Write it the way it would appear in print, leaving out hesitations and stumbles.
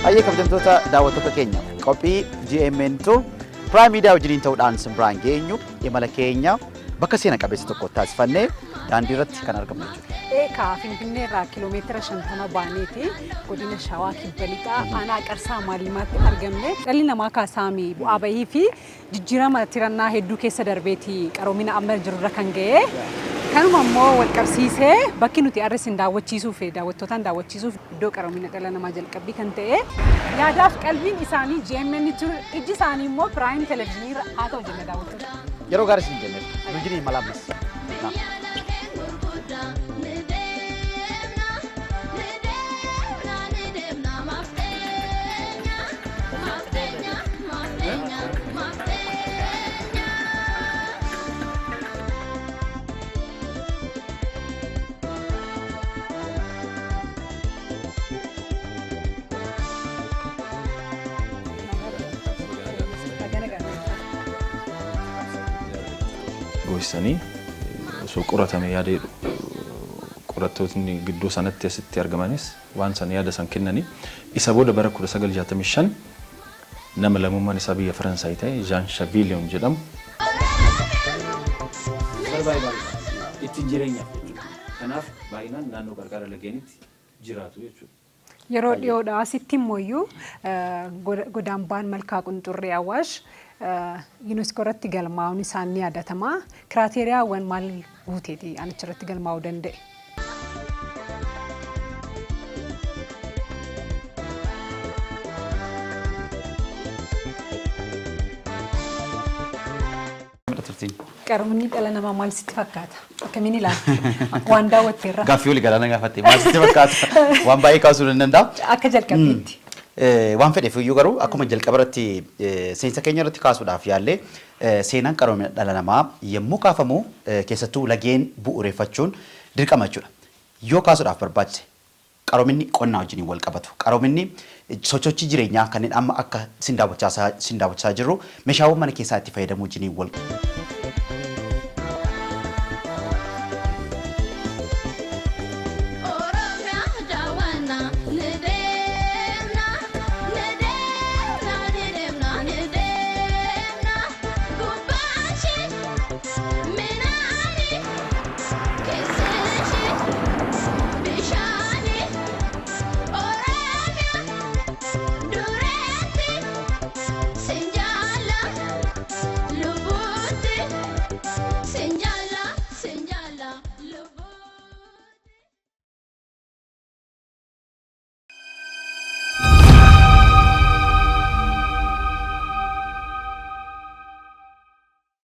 Hayyee, kabajamtoota daawwattoota keenya, qophii GMN Tour Prime Media wajjiniin ta'uudhaan isin biraan geenyu, imala keenya bakka seena qabeessa tokko taasifannee daandii irratti kan argamu jechuudha. Eekaa, Finfinnee irraa kiiloomeetira 50 baaneeti godina Shawaa Kibba Lixaa, aanaa Qarsaa Maallimaatti argamne. Dhalli namaa kaasaami bu'aa bahii fi jijjiirama tirannaa hedduu keessa darbeeti qaroomina amma jirurra kan ga'e. Kanuma immoo wal qabsiisee bakki nuti har'a isin daawwachiisuuf, daawwattootaan daawwachiisuuf, iddoo qaroomina dhala namaa jalqabbii kan ta'e. Yaadaaf qalbiin isaanii GMN Tour, ijji isaanii immoo Prime Televizyinii irra haa ta'u jenna daawwattoota. Yeroo gaarii isin jenneef nu wajjiniin mala ammas. Goosisanii osoo qoratame yaada jedhu qorattootni gidduu sanatti asitti argamanis waan san yaada san kennanii, isa booda bara 1965 nama lammummaan isaa biyya Faransaay ta'e Jean Chavillion jedhamu Survival, ittiin jireenyaaf jechuudha. Kanaaf baay'inaan naannoo qarqara lageenitti jiraatu jechuudha. Yeroo dhiyoodha asitti immoo godaambaan Malkaa Qunxurree Awaash UNESCO irratti galmaa'uun isaan ni yaadatama. Kiraateeriyaawwan maal guuteeti anicha irratti galmaa'uu danda'e? Turtiin. Qaroominni dhala namaa maal sitti fakkaata? Akkamiin ilaalta? Waan daawwatteerra. Gaaffii walii galaana gaafatte, maal sitti fakkaata? Waan baay'ee kaasuu ni danda'a. Akka jalqabbiitti. Waan fedheef iyyuu garuu akkuma jalqaba irratti seensa keenya irratti kaasuudhaaf yaallee, seenaan qaroomina dhala namaa yommuu kaafamu keessattuu lageen bu'uureffachuun dirqama jechuudha. Yoo kaasuudhaaf barbaachise qaroominni qonnaa wajjiniin wal qabatu. Qaroominni sochochii jireenyaa kanneen amma akka sin daawwachaa jirru meeshaawwan mana keessaa itti fayyadamuu wajjiniin wal